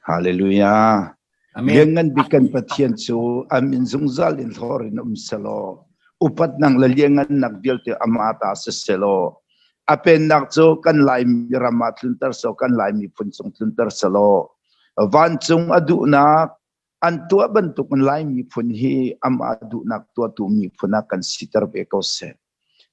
Hallelujah. Amen. Lianngan bik kan Pathian cu a min zungzal in hlawr in um selaw upatnak le lianngannak vialte amah ta si selaw a pennak cu kan Laimi ram ah tlunter selaw kan Lai miphun cung tlunter selaw vancung a duhnak an tuah bantuk in Lai miphun hi amah duhnak tuahtu miphun ah kan siter ve ko seh.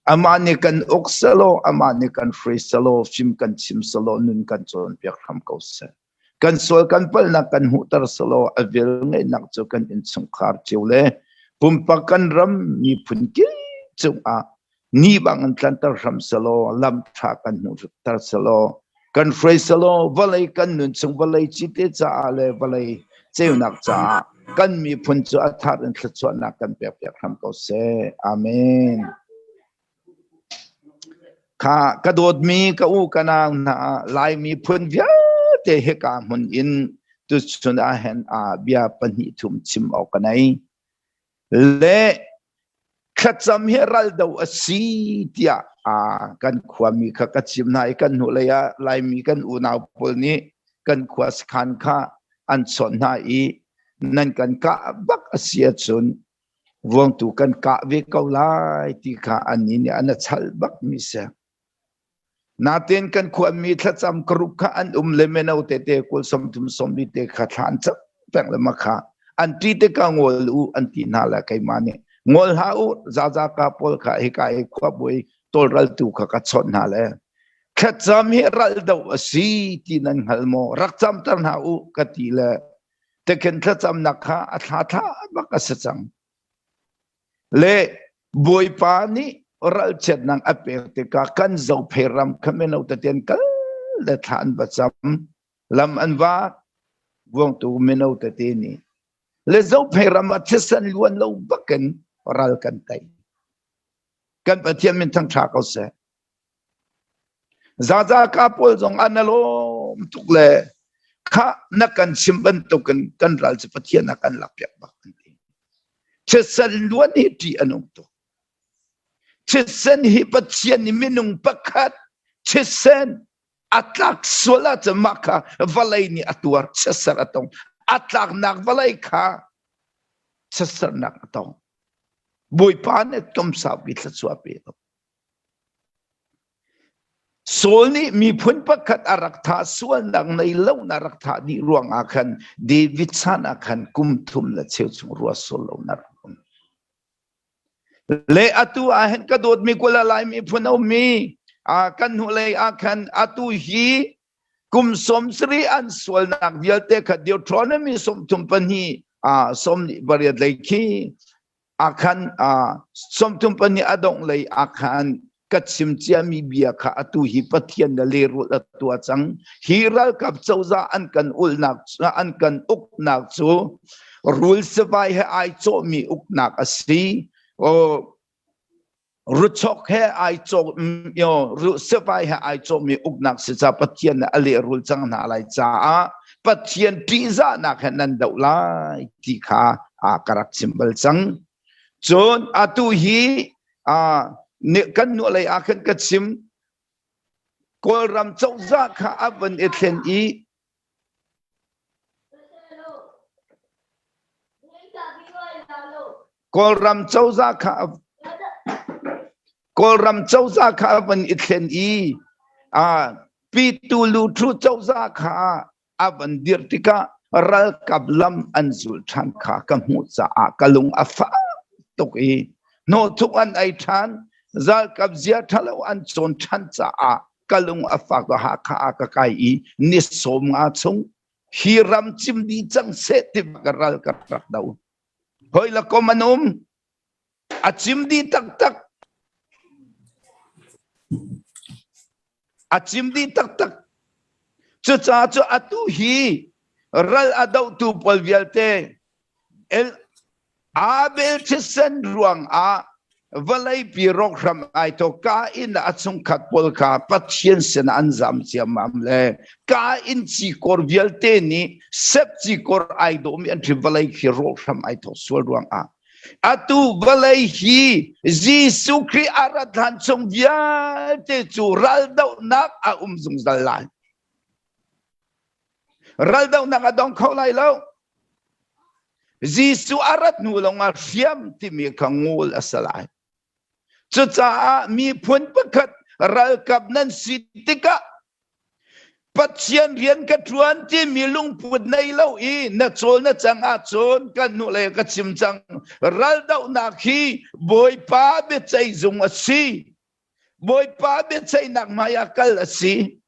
Amah nih kan uk selaw, amah nih kan hruai selaw, fim kan chim selaw, nun kan cawnpiak hram ko seh. Kan sual kan palhnak kan hmuhter selaw, a vel ngeihnak cu kan innchungkhar cio le pumpak kan ram miphun kip cungah ni bang in tlanter hram selaw lam ṭha kan hmuhter selaw kan hruai selaw vawlei kan nun chung vawlei cite caah le vawlei ceunak caah kan miphun cu a thar in thluachuahnak kan pek piak hram ko seh. Amen. Kha ka dawtmi ka u ka nau hna Lai miphun vialte hika hmun in tuchun ahhin a bia pahnih thum chim awk ka nei. Le thlacam hi raldo a si tiah kan khuami kha ka chim hna i kan hnulei ah Laimi kan unau pawl nih kan khua sakhan kha an chawnh hna i nan kan kah bak a si ahcun vuangtu kan kah ve ko lai ti kha annih nih an a chal bak mi si. Natin kan khuami thlacam karup kha an um le meno tete kul 30 sawmli te kha thla an cam peng le ma kha an ti te ka ngol u an ti hna le keimah nih ngol hlah u zaza ka pawl kha hika i khuabawi tawlraltu kha ka chawnh hna le thlacam hi ral do a si ti nan hngal maw rak camter hna u ka ti le tekhin thlacamnak kha a thla thla bak a si cang Le Bawipa nih ralchiatnak a pek tikah kan Zophei ram kha mino tete an kal le thla an va cam. Lam an va vuangtu mino tete nih. Le Zophei ram ah thisen luan lo bakin ral kan tei. Kan Pathian min thangṭha ko seh. Zaza ka pawl zong an alawm tuk le kha na kan chim bantukin kan ral cu Pathian ah kan lakpiak bak an ti. Thisen luan hi ṭih a nung tuk. Thisen hi Pathian nih minung pakhat thisen a tlak sual ahcun mah kha vawlei nih a tuar chiatser a tong. A tlaknak vawlei kha chiatsernak a tong. Bawipa nih tum saupi thluachuah pe lo. Saul nih miphun pakhat a rak thah sualnak nei lo na rak thah dih ruangah khan David chan ah khan kum thum le cheu chung rua sual lo na rak um. Le atu ah hin ka dawtmi kula Lai miphun a ummi kan hnulei ah khan atu hi kum 70 an sualnak vialte kha Deuteronomy 32 18 lei khi akhan 32 a dongh lei akhan ka chim ciami bia kha atu hi Pathian na lehrulh a tuah cang. Hi ralkap cozah an kan ulnak an kan uknak cu rul sivai he ai cawhmi uknak a si. O ruchok he ai cawh yo sivai he ai cawhmi uknak si ca Pathian nih a lehrul cang hna lai caah Pathian ṭihzahnak he nan doh lai ti kha a ka rak chim bal cang. Cun atu hi kan nualei ah khan ka chim Kawlram cozah kha a van i thlen i Kawlram cozah kha Kawlram cozah kha a van i thlen i Pitu Luthu cozah kha a van dir tikah ralkap lam an zul ṭhan kha ka hmuh caah ka lung a fak tuk i hnawhthuk an ei ṭhan ralkap zia ṭhalo an cawn ṭhan caah ka lung a fak Hakha ah ka kai i ni 50 chung hi ram cim dih cang seh ti ka ral ka rak do hoi la kom an um a cim dih taktak a cim dih taktak cucaah cu atu hi ral a dohtu pawl vialte El Abel thisen ruangah vawleipi rawkhram ai to ka in a chungkhat pawl kha Pathian sin an zam ciammam le ka in cikor vialte nih sep cikor ai dawmi an ṭhi vawlei khi rawkhram ai thawk sual ruangah atu vawlei hi Jesuh Khrih a rat hlan chung vialte cu raldohnak a um zungzal lai. Raldohnak a dong kho lai lo. Jesuh a rat hnu lawngah hriam timi kha ngul a si lai. Cucaah miphun pakhat ralkap nan si tikah Pathian rian ka ṭuan timi lungput nei lo i na cawl na cang ahcun kan hnulei ka chim cang raldohnak hi Bawipa biaceih zung a si. Bawipa biaceihnak hmai ah kal a si.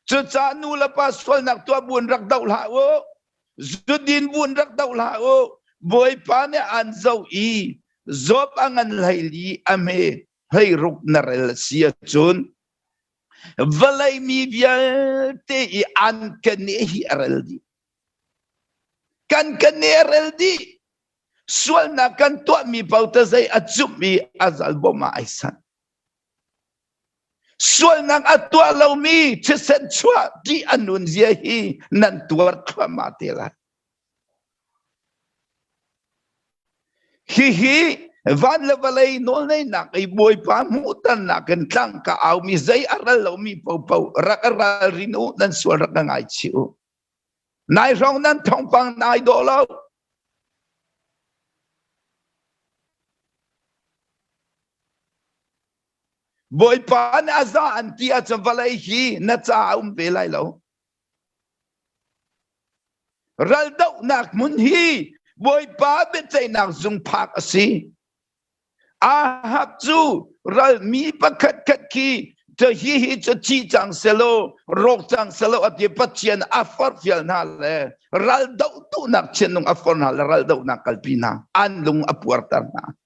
Cucaah nu le pa sualnak tuah buin rak doh hlah u. Zudin buin rak doh hlah u. Bawipa nih an zoh i Job a ngan hleili a hme hleiruk na rel a si ahcun vawlei mi vialte i an keneh hi a rel dih. Kan keneh a rel dih. Sualnak kan tuahmi paoh ta zei a cumh i a zalbawm ah ai sanh. Sualnak a tuah lomi thisen chuah ti a nun zia hi nan tuar thluahmah te lai. Hihi van le vawlei nawlneinak i Bawipa hmuhternak in tlang ka aumi zei a ral lomi paohpaoh rak a ralrin u, nan sual rak ka ngaichih u. Nai hrawng nan thawngpang nai dawh lo. Bawipa nih a za an ti ahcun vawlei hi na ca a um ve lai lo. Raldohnak hmun hi Bawipa biaceihnak zung phak a si. Ahab cu ral mi pakhat khat khi hi hi cu thi cang selaw rawk cang selaw a ti Pathian a forhfial hna le ral doh duhnak thinlung a forh hna le ral dohnak kalpi hna an lung a puarter hna.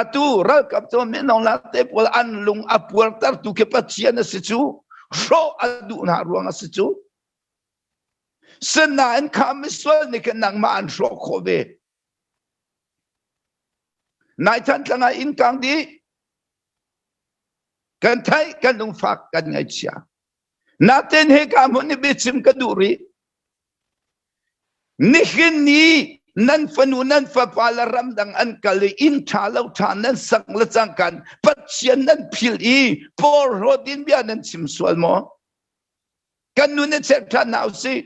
Atu ralkap cu minung la te pawl an lung a puarter tu khi Pathian a si cu hrawh a duh hna ruang a si cu. Sinain kha misual nih khin nangmah an hrawh khawh ve. Nai Thantlang ah inn kang dih. Kan theih, kan lungfak, kan ngaihchia. Natin hika hmun i biachim ka duh rih. Nihin ni nan fanu nan fapa le ramdang an kal i inn ṭha lo ṭha nan sak le cangkan Pathian nan phil i porhlawt in bia nan chim sual maw? Kan nun i check ṭhan hna usih.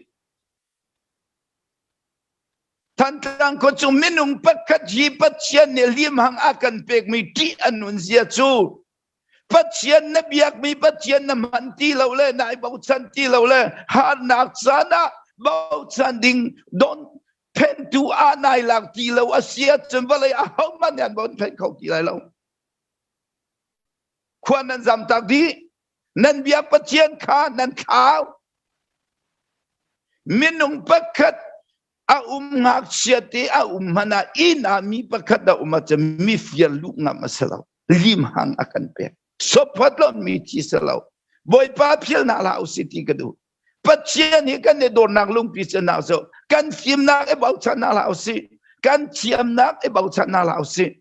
Thantlang khua chung minung pakhat hi Pathian nih limhang a kan pekmi ṭih a nun zia cu Pathian na biakmi Pathian na hman ti lo le nai bochan ti lo le harnak caan ah bochan ding don phentu ah nai lak ti lo a si ahcun vawlei ahohmanh nih an bon phen kho ti lai lo. Khua nan zam tak dih. Nan biak Pathian kha nan thlau. Minung pakhat a um ngakchia te a um hmanh ah inn ah mi pakhat a um ahcun mifir luh ngam a si lo. Limhang a kan pek. Sophat lo mi thi si lo. Bawipa phil na hlah usih ti ka duh. Pathian hi kan i dawrnak lungpi si na so kan fimnak i bochan na hlah usih. Kan thiamnak i bochan na hlah usih.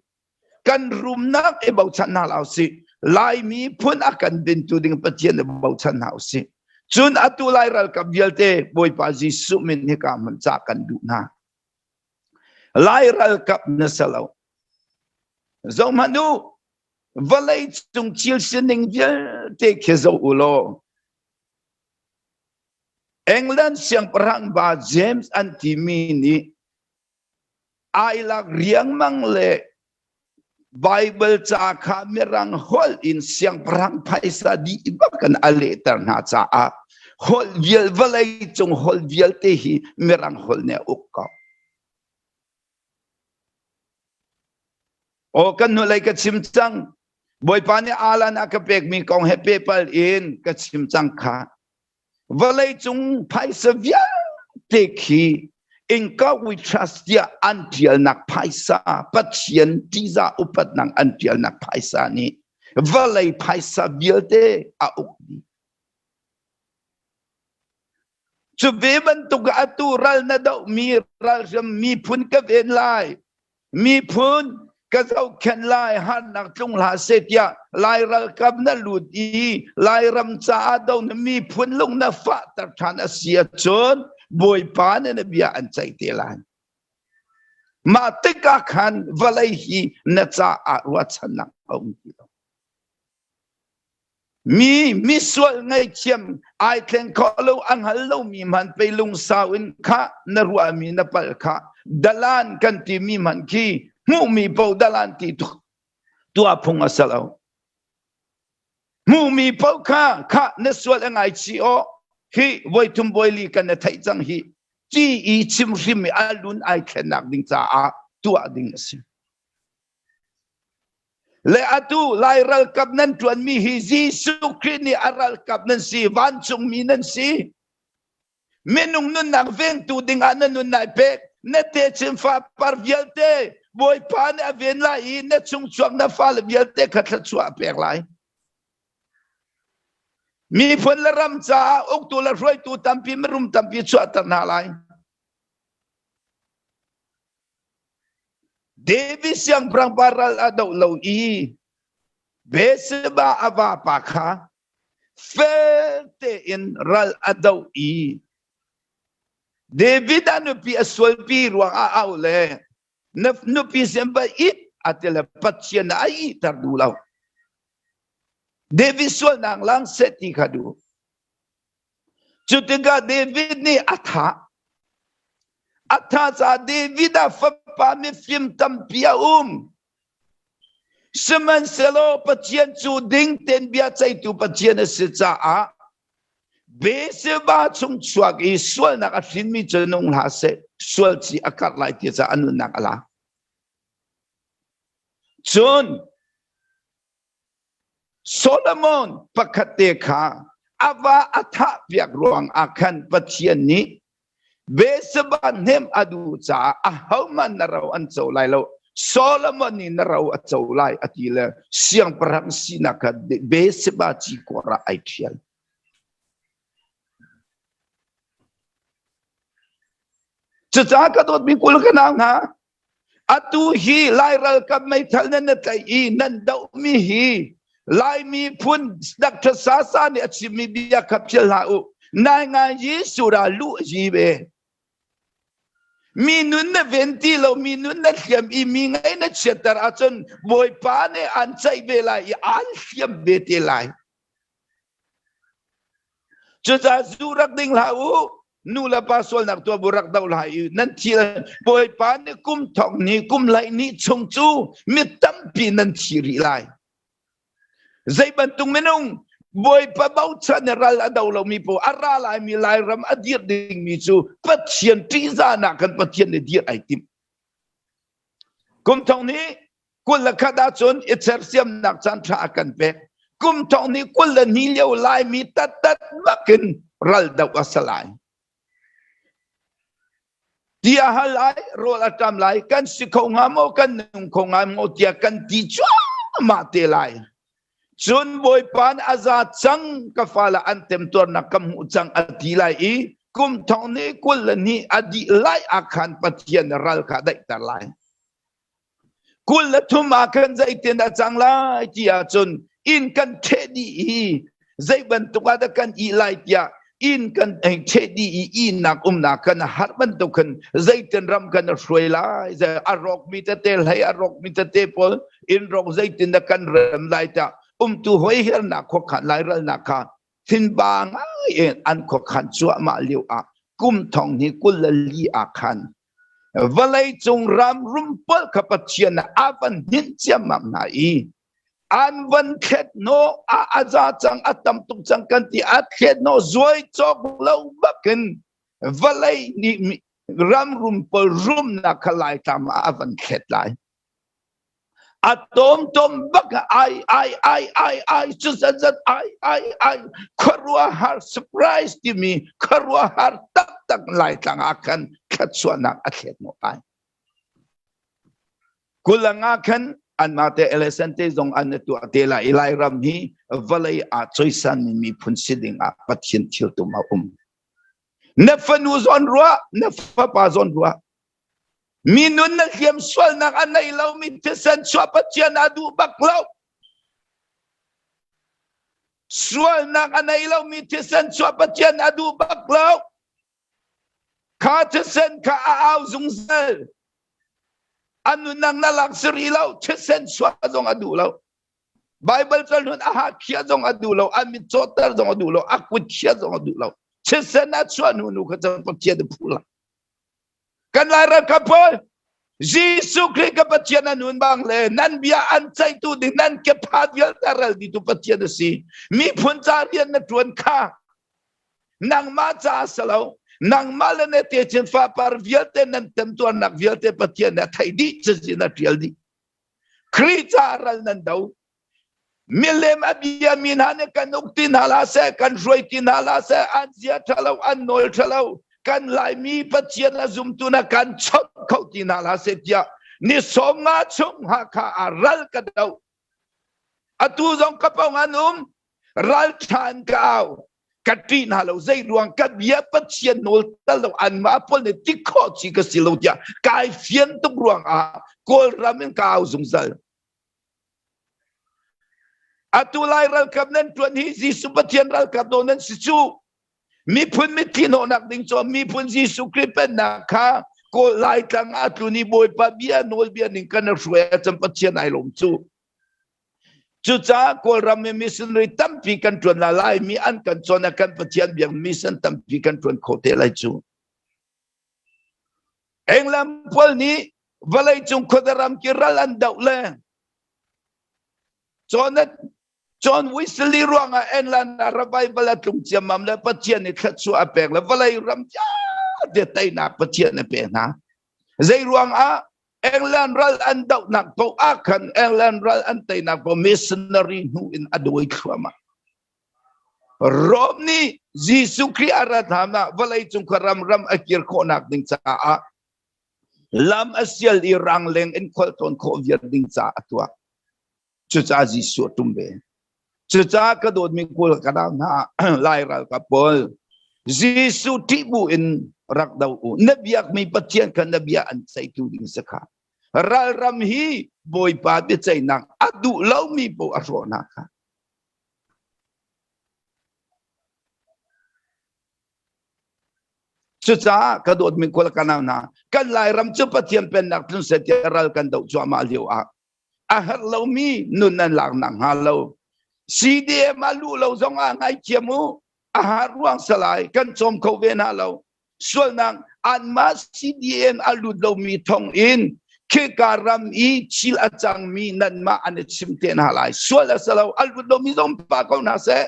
Kan rumnak i bochan hna hlah usih. Laimi phun a kan dintu ding Pathian i bochan hna usih. Cun atu lai ralkap vialte Bawipa Jesuh min hika hmun ca kan duh hna. Lai ralkap na si lo. Zohhmanh u, vawlei cung thil sining vialte khi zoh u law England siangpahrang pa James an timi nih ai lak riangmang le Bible ca kha mirang holh in siangpahrang phaisa dih bak in a lehter hna caah holh vial vawlei cung holh vialte hi mirang holh nih a uk ko. Aw kan hnulei ka chim cang. Bawipa nih alan a ka pekmi kong he pehpal in ka chim cang kha. Vawlei cung phaisa vialte khi in God we trust tiah an ṭialnak phaisa Pathian ṭihzah upatnak an ṭialnak phaisa nih vawlei phaisa vialte a uk dih. Cu ve bantuk atu ral na dohmi ralhriam miphun ka ven lai miphun ka zohkhenh lai harnak tlung hlah seh tiah Lai ralkap na lut i Lairam caah do na miphun lung na fahter ṭhan a si ahcun Bawipa nih na bia an ceih te lai. Mah tikah khan vawlei hi na caah ruahchannak a um ti lo. Mi misual ngaihthiam ai thleng kho lo a hngal lomi hmanh pei lungsau in kha na ruahmi na palh kha dalan kan timi hmanh khi hmuhmi paoh dalan ti tuah phung a si lo. Hmuhmi paoh kha kha na sual a ngaichih aw hi voithum voili kan na theih cang hi ti i chim hrim i a lun ai thlennak ding caah tuah ding a si. Le atu Lai ralkap nan ṭuanmi hi Jesuh Khrih nih a ralkap nan si, vancungmi nan si. Minung nunnak vengtu dingah na nun nai pek. Na techin fapar vialte Bawipa nih a ven lai i na chungchuak na fale vialte kha thluachuah a pek lai. Miphun le ram caah uktu le hruaitu tampi mirum tampi chuahter hna lai. David siangpahrang pa ral a doh lo i Bathsheba a vapa kha fel tein ral a doh i David a nupi a sualpi ruang ah au le na nupi sin va it a ti le Pathian a ihter duh lo. David sualnak lang seh ti kha duh. Cu tikah David nih a thah. A thah caah David ah fapa mifim tampi a um. Sihmanhsehlaw Pathian cu ding tein bia ceihtu Pathian a si caah Bathsheba chung chuak i sualnak a hrinmi cu nung hlah seh, sual ci a karh lai ti caah a nunnak a lak. Cun Solomon pakhat te kha a va a thahpiak ruang ah khan Pathian nih Bathsheba hnemh a duh caah ahohmanh na ro an co lai lo. Solomon nih na ro a co lai a ti le siangpahrang sinak kha Bathsheba cikawr ah ai ṭhial. Cucaah ka dawtmi kul ka nau hna, Atu hi Lai ralkap meithal nan na tlaih i nan dohmi hi Lai miphun Dr. Sasa nih a chimmi bia kha philh hlah u. Nai ngai Jesuh ra luh hi ve. Mi nun na ven ti lo, mi nun na hliam i mi ngei na chiatter ahcun Bawipa nih an ceih ve lai i aan hliam ve te lai. Cucaah zu rak ding hlah u, nu le pa sualnak tuah bu rak doh hlah i nan thi Bawipa nih kum thong ni kum hlei ni chung cu mi tampi nan thi rih lai. Zei bantuk minung Bawipa bochan i ral a do lomi paoh a ra laimi Lairam a dir dingmi cu Pathian ṭihzahnak kan Pathian nih dir ai timh. Kum thong nih 21 ahcun i sersiamnak caan ṭha a kan pek. Kum thong nih 22 lio Laimi tattat bakin ral doh a si lai. Ti a hal lai, rawl a ṭam lai, kan si kho hnga maw, kan nung kho hnga maw tiah kan ti cuahmah te lai. Cun Bawipa nih a za cang ka fale an temtuarnak ka hmuh cang a ti lai i kum thong nih 22 a dih lai ah khan Pathian ral kha a daihter lai. 23 ah khan zeitin a cang lai ti ahcun inn kan ṭheh dih i zei bantuk ah dah kan ih lai tiah inn kan ṭheh dih i ihnak umnak kan har bantuk khan zeitin ram kan hruai lai a rawkmi tete hlei a rawkmi tete pawl inn rawk zeitin dah kan rem lai tiah umtu hoihernak khuakhan lairalnak kha thinba ngai in an khuakhan cuahmah lio ah kum thong hi 24 ah khan Vawleicung ram rumpal kha Pathian ah a van hninh ciammam hna i an van thlet hnawh a a za cang a tam tuk cang kan ti a thlet hnawh zuai cawk lo bakin vawlei nih ram rumpal rumnak kha Laitlang ah a van thlet lai. A tom tom bak ai ai ai ai ai cu zat zat ai ai ai khuaruahhar surprise timi khuaruahhar taktak Laitlang ah khan thluachuahnak a thlet mo ai. Kulanga khan anmah te election te zong an tuah te lai i Lairam hi vawlei ah coisan mi miphun si ding ah Pathian thil tum a um. Na fanu zawn ruah, na fapa zawn ruah. Mi nun na hliam sualnak a nei lomi thisen chuah Pathian a duh bak lo. Sualnak a nei lomi thisen chuah Pathian a duh bak lo. Kha thisen kha a au zungzal. A nunnak na lak si rih lo, thisen chuah zong a duh lo. Bible cahlun a ha khia zong a duh lo, a mit cawtter zong a duh lo, a kut khia zong a duh lo. Thisen a chuah hnu nu kha cun Pathian a phu la. Kan Lai ralkap pawl Jesuh Khrih ka Pathian a nun bang le nan bia an ceihtu ding nan kepha vialte ral ditu Pathian a si. Miphun ca rian na ṭuan kha nangmah ca a si lo. Nangmah le na techin fapar vialte nan temtuarnak vialte Pathian nih a theih dih cazin a ṭial dih. Khrih ca ral nan do. Milem a biami hna nih kan uk ti hna hlah seh, kan hruai ti hna hlah seh, an zia ṭha lo, an nawl ṭha lo, kan Laimi Pathian a zumtu na kan chawnh kho ti hna hlah seh tiah ni 50 chung Hakha ah ral ka do. Atu zong ka pawng an um, ral ṭha in ka au. Ka ṭih hna lo, zei ruang ka bia Pathian nawl tal lo anmah pawl nih ti khawh chi ka si lo tiah kai fian tuk ruang ah Kawlram in ka au zungzal. Atu lai ralkap nan ṭuan hi Jesuh Pathian ralkap do nan si cu. Miphun mitthli hnawhnak ding cu miphun Jesuh Khrih pennak kha Kawl Laitlang ah tlun i Bawipa bia nawlbia ning kan hruai ahcun Pathian ai lawm cu. Cucaah Kawlram i missionary tampi kan ṭuan la Laimi an kan cawn ah kan Pathian biak mission tampi kan ṭuan kho te lai cu. England pawl nih vawleicung khuazaram ki ral an doh le John Wesley ruangah England ah revival a tlung ciammam le Pathian nih thluachuah a pek le vawlei ram vialte teinak Pathian a pek hna. Zei ruangah England ral an dohnak paoh ah khan England ral an teinak paoh missionary hnu in a dawi thluahmah. Rome nih Jesuh Khrih a rat hlan ah vawlei cung kha ram ram a kir khawhnak ding caah lam a sial i rangleng in khualtlawn khawh viar ding caah a tuah. Cucaah Jesuh a ṭum ve. Cucaah ka dawtmi kawl ka nau hna Lai ralkap pawl Jesuh ṭih bu in rak do u. Na biakmi Pathian kha na bia an ceihtu ding si kha. Ralram hi Bawipa biaceihnak a duh lomi paoh a hrawh hna kha. Cucaah ka dawtmi kawl ka nau hna kan Lairam cu Pathian pennak tlun seh tiah ral kan doh cuahmah lio ah a herh lomi nun nan lak nak hnga lo CDM a luh lo zong ah ngaithiam u a har ruang salai kan cawm kho ve hna lo sualnak anmah CDM a lut lomi thong in khika ram i thil a cangmi nanmah an i chim te hna lai sual a si lo a lut lomi zong pa ko hna seh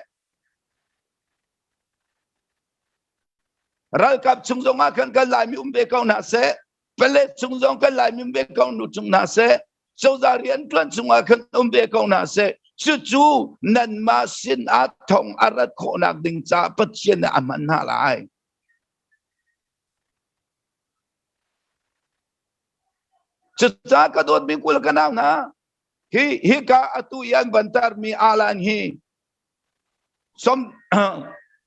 ralkap chung zong ah khan kan laimi um ve ko hna seh Palek chung zong kan Laimi um ve ko nu chung hna seh cozah rian ṭuan chungah khan um ve ko hna seh cucu nanmah sin ah thong a rat khawhnak ding caah Pathian nih a hman hna lai. Cucaah ka dawtmi kul ka nau hna hi hika atu i an van tarmi alan hi som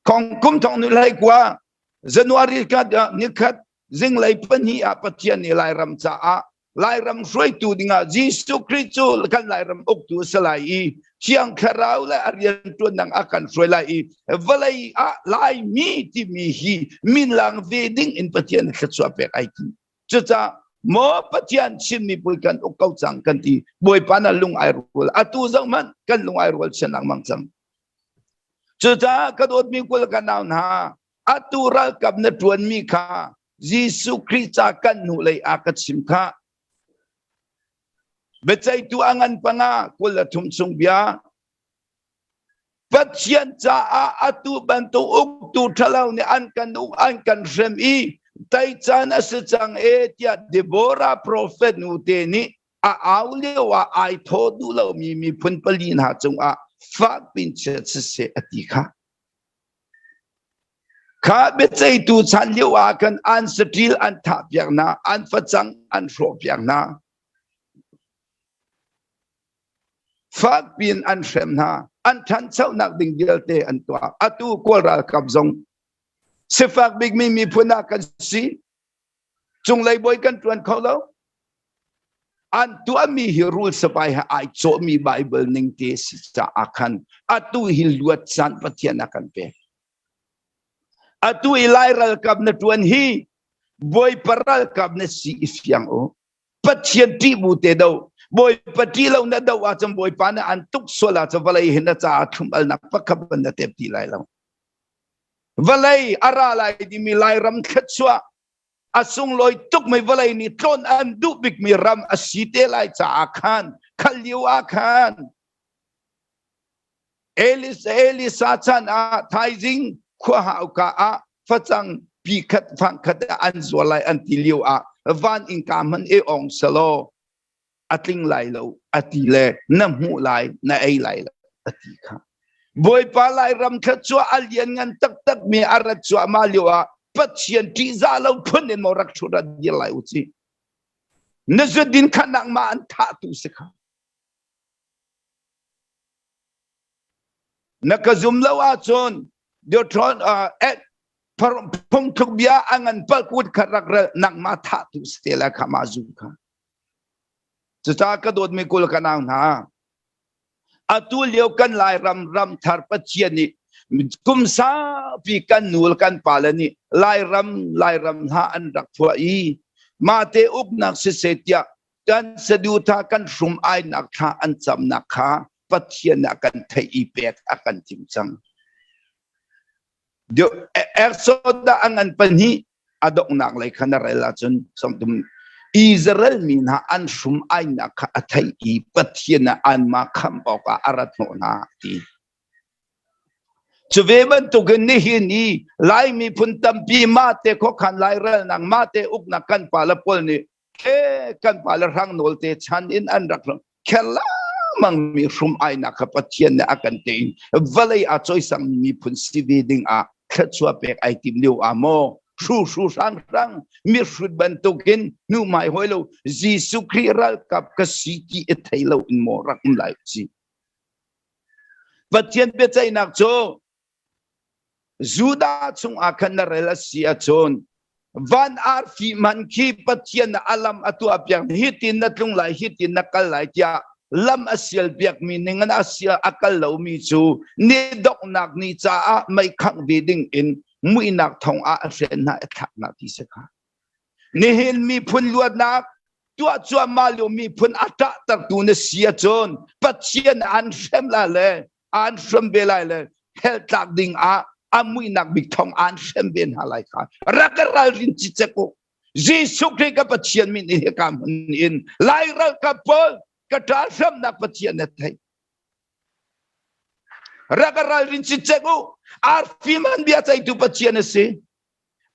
khong kum thong ni hlei kua January ka nikhat zinglei pahnih ah Pathian nih Lairam caah Lairam hruaitu dingah Jesuh Khrih cu kan Lairam uktu a si lai i Thiang Thlarau le a rianṭuannak a kan hruai lai i vawlei ah Laimi timi hi minlang ve ding in Pathian thluachuah pek ai tim. Cucaah maw Pathian Chin miphun kan uk ko cang kan ti Bawipa na lung ai rual atu zoh hmanh kan lung ai rual chin lengmang cang. Cucaah ka dawtmi kul ka nau hna atu ralkap na ṭuanmi kha Jesuh Khrih ca kan hnulei ah ka chim kha. Biaceihtu a ngan panga 23 chung bia Pathian caah atu bantuk uktu ṭhalo nih an kan uk an kan hrem i tei caan a si cang e tiah Deborah profet nute nih a au lio ah ai thaw duh lomi miphun pali hna cungah fak pin chiat siseh a ti kha. Kha biaceihtu chan lio ah khan an saṭil an thahpiak hna, an facang an hrawhpiak hna. Fakpi in an hrem hna, an ṭhanchonak ding vialte an tuah. Atu Kawl ralkap zong sifak bikmi miphun ah kan si. Cunglei bawi kan ṭuan kho lo. An tuahmi hi rul sapai he ai cawhmi Bible ning te si caah khan atu hi luat caan Pathian a kan pek. Atu i Lai ralkap na ṭuan hi Bawipa ralkap na si i fiang u. Pathian ṭih bu te do. Bawipa ṭih lo na doh ahcun Bawipa nih an tuk sual ahcun vawlei hin na caah thlum alnak pakhat ban na tep ti lai lo. Vawlei a ra lai timi Lairam thluachuah a sunglawi tukmi vawlei nih tlawn an duh bikmi ram a si te lai caah khan khal lio ah khan Elisa Elisa chan ah thaizing khua hauka ah facang pi khat fang khat an zual lai an ti lio ah van innka hman e ong selaw a tling lai lo a ti le na hmuh lai na ei lai lo a ti kha Bawipa Lairam thluachuah a lian ngan taktak mi a rat cuahmah lio ah Pathian ṭihzah lo phun in maw rak ṭhut rat dir lai u ci na zudin kha nangmah an thah tu si kha na ka zum lo ahcun Deuteron phungthluk bia a ngan pal kut kha rak rel nangmah thah tu si te lai kha mah zu kha Cucaah ka dawtmi kul ka nau hna, atu lio kan Lairam ramthar Pathian nih kum saupi kan nu le kan pale nih Lairam Lairam hna an rak phuah i mahte uknak siseh tiah kan saduhthah kan hrum ainak thla an camnak kha Pathian nih a kan theih i pek a kan timh cang. Exodus a ngan pahnih a donghnak lei kha na rel ahcun sawmtum Israel mi hna an hrum ainak kha a theih i Pathian ah anmah khamh awkah a rat hnawh hna ti. Cu ve bantukin nihin i Lai miphun tampi mahte khuakhan lairelnak mahte uknak kan pale pawl nih ke kan pale hrang nawl te chan in an rak kherlamang mi hrum ainak kha Pathian nih a kan tein vawlei a cawisang miphun si ve ding ah thluachuah pek ai tim lio ah maw hru hru hrang hrang mi hrut bantukin hnu mai hoi lo Jesuh Khrih ralkap ka si ti i thei lo in maw rak um lai si Pathian biaceihnak cu Judah chungah khan na rel a si ahcun van arfi man khi Pathian a lam a tuah piak hitin na tlung lai hitin na kal lai tiah lam a sial piakmi ning in a sial a kal lomi cu ni donghnak ni caah mei khangh ve ding in muihnak thong ah a hren hna a thlak hna ti si kha nihin miphun luatnak tuah cuahmah lio miphun a ṭahtertu na si ahcun Pathian an hrem la le an hrem ve lai le hell tlak ding ah a muihnak bik thong an hrem ve hna lai kha rak ka ralrin cicek u Jesuh Khrih ka Pathian min in hika hmun in lai ralkap pawl ka ṭa hramnak Pathian na theih rak ka ralrin cicek u arfi man bia ceitu Pathian a si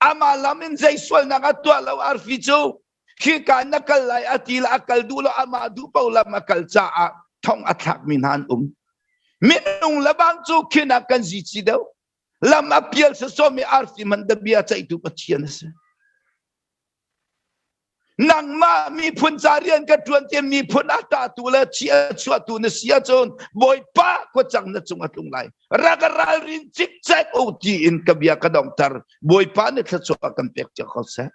amah lam in zei sualnak a tuah lo arfi cu khika na kal lai a ti la a kal duh lo amah duh po lam a kal caah thong a thlakmi hna an um minung lebang cu khin ah kan zi ci deuh lam a pial sasawmi arfi man da bia ceihtu Pathian a si nangmah miphun ca rian ka ṭuan te miphun a ṭahtu le chi a chuahtu na si ahcun Bawipa khuacang na cung a tlung lai rak ralrin cikcek u tiin ka bia ka donghter Bawipa nih thluachuah kan pek cio ko seh.